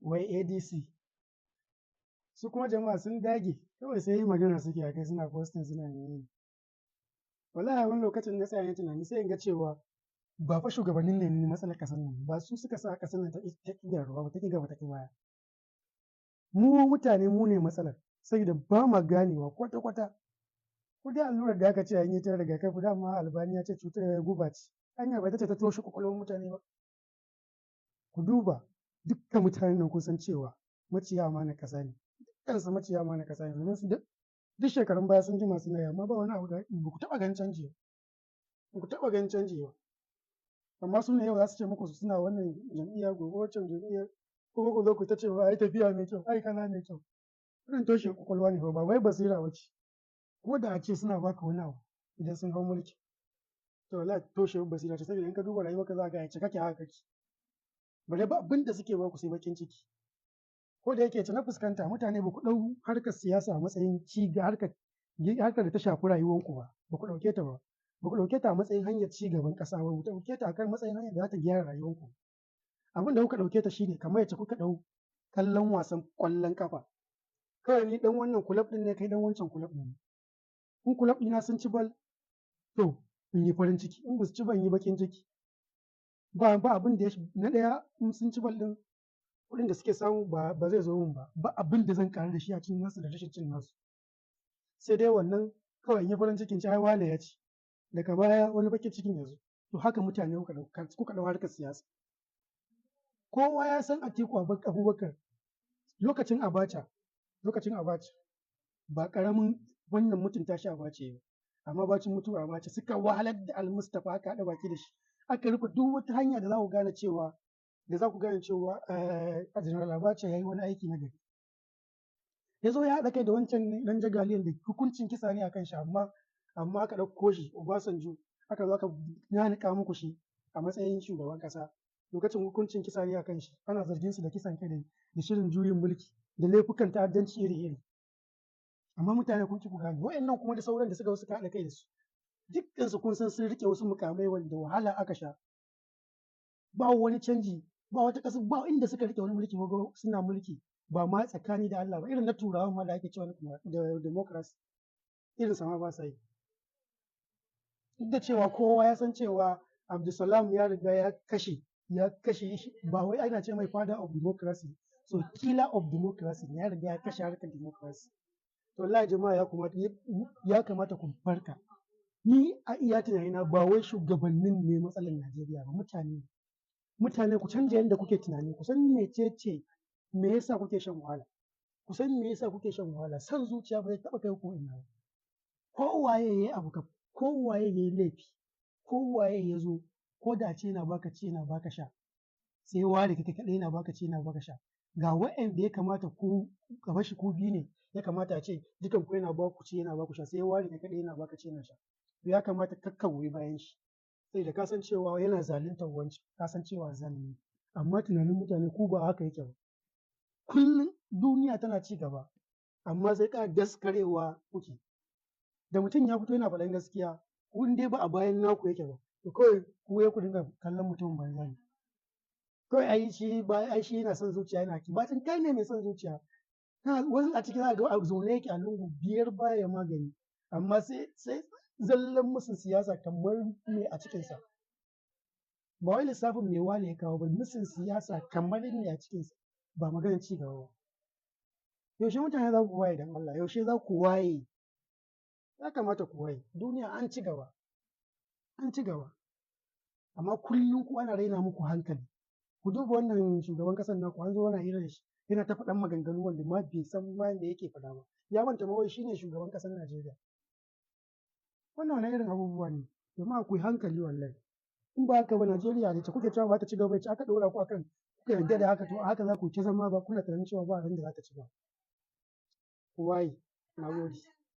Wai ADC. Su kuma jama'a sun dage, kawai sai magana suke a kai, suna posting, suna menene. Wallahi wani lokacin na tsaya na tunani, sai in ga cewa ba fa shugabannin ne matsalar ƙasar nan ba, su suka sa ƙasar nan ta ƙi gyaruwa ba, ta ƙi gaba, ta ƙi baya. Mu mutane mu ne matsalar, saboda ba ma ganewa kwata-kwata. Ko dai allurar da aka ce an yi ta rigakafi, dama Albani ya ce cutar guba ce. Anya ba ita ce ta toshe ƙwaƙwalwar mutane ba? Ku duba dukkan mutanen nan, kun san cewa maciya amanar ƙasa ne. Dukkansu maciya amanar ƙasa ne, domin su duk shekarun baya sun jima suna yi, amma ba wani abu da ba ku taɓa ganin canji ba. Ba ku taɓa ganin canji ba. Amma su ne yau za su ce muku suna wannan jam'iyya, gobe wancan jam'iyyar, kuma ku zo ku ta cewa ai tafiya mai kyau, ai kaza mai kyau. Wannan toshe ƙwaƙwalwa ne fa, ba wai basira ba ce. Ko da a ce suna baka wani abu idan sun hau mulki, to wallahi toshewar basira ce, saboda in ka duba rayuwarka za ka ga yacce kake haka kake. Bare ba abin da suke baku sai baƙin ciki. Ko da yake na fuskanta mutane ba ku ɗau harkar siyasa a matsayin ci harkar da ta shafi rayuwarku ba, ba ku ɗauke ta ba. Ba ku ɗauke ta a matsayin hanyar ci gaban ƙasa ba, ba ku ɗauke ta a kan matsayin hanyar da za ta gyara rayuwarku. Abin da kuka ɗauke ta shine kamar yacce kuka ɗau kallon wasan ƙwallon ƙafa. Kawai ni ɗan wannan club ɗin ne, kai ɗan wancan club ɗin ne. In club ɗina sun ci bal, to in yi farin ciki, in ba su ci ba in yi baƙin ciki. Ba abin da ya na ɗaya, in sun ci bal ɗin, kuɗin da suke samu ba zai zo min ba, ba abin da zan ƙaru da shi a cin nasu da rashin cin nasu. Sai dai wannan kawai in yi farin cikin ci ai wane ya ci. Daga baya wani baƙin cikin ya zo. To haka mutane kuka ɗau harkar siyasa. Kowa ya san Atiku Abubakar lokacin Abacha ba ƙaramin wannan mutunta shi Abacha ya yi ba. Amma bacin mutuwar Abacha suka wahalar da Al-Mustapha, aka haɗa baki da shi. Aka rufe duk wata hanya da za ku gane cewa General Abacha ya yi wani aiki na gari. Ya zo ya haɗa kai da wancan ɗan jagaliyan da hukuncin kisa ne a kan shi, amma aka ɗauko shi, Obasanjo, aka zo aka nanika muku shi a matsayin shugaban ƙasa. Lokacin hukuncin kisa ne a kan shi, ana zargin su da kisan kai da shirin juyin mulki da laifukan ta'addanci iri-iri. Amma mutane kun ki ku gane. Waɗannan kuma da sauran da suka zo suka haɗa kai da su, dukkansu kun san sun riƙe wasu mukamai wanda wahala aka sha. Ba wani canji, ba wata ƙasa, ba inda suka riƙe wani mulki ba suna mulki ba ma tsakani da Allah ba, irin na Turawan ma da ake cewa da democracy, irin sa ma ba sa yi. Duk da cewa kowa ya san cewa Abdulsalam ya riga ya kashe shi, ba wai ana ce mai father of democracy, so killer of democracy, ya riga ya kashe harkar democracy. To wallahi jama'a, ya kamata ku farka. Ni a iya tunanina ba wai shugabannin ne matsalar Najeriya ba, mutane ne. Mutane, ku canja yadda kuke tunani, ku san mecece, me yasa kuke shan wahala. Ku san me yasa kuke shan wahala. Son zuciya ba zai taɓa kai ku ina ba. Kowaye ya yi abu, kowaye ya yi laifi, kowaye ya zo, ko da ce yana baka ci yana baka sha, sai ware kai kaɗai yana baka ci yana baka sha. Ga waɗanda ya kamata ku ka bashi, ku biyu ne ya kamata a ce dukan ku yana baku ci yana baku sha, sai ware kai kaɗai yana baka ci yana sha. To ya kamata kakka goyi bayan shi. Saboda ka san cewa yana zaluntar wancan, ka san cewa azzalumi ne. Amma tunanin mutane ku ba haka yake ba. Kullum duniya tana ci gaba, amma sai ƙara daskarewa kuke. Da mutum ya fito yana faɗan gaskiya, ku in dai ba a bayan naku yake ba, to kawai ku sai ku dinga kallon mutumin banza ne. Kawai ai shi ba ai shi yana son zuciya, yana ki. Bacin kai ne mai son zuciya. Wasu a ciki za ka ga a zaune yake a lungu biyar baya magani, amma sai zallan musun siyasa kamar me a cikinsa. Ba wai lissafin me wane ya kawo ba, musun siyasa kamar me a cikinsa, ba maganar ci gaba ba. Yaushe mutane za ku waye don Allah? Yaushe za ku waye? Ya kamata ku waye. Duniya an ci gaba. An ci gaba. Amma kullum ku ana raina muku hankali. Ku duba wannan shugaban ƙasar naku, an zo ana hira da shi, yana ta faɗan maganganu wanda ma bai san ma me yake faɗa ba. Ya manta ma wai shi ne shugaban ƙasar Najeriya. Wannan wane irin abubuwa ne? Jama'a, ku yi hankali wallahi. In ba haka ba, Najeriya ne ce kuke cewa ba ta ci gaba, ce aka ɗora ku akan kuka yarda da haka, to haka za ku ta zama ba kuna tunanin cewa ba ran da za ta ci gaba. Ku waye. Na gode.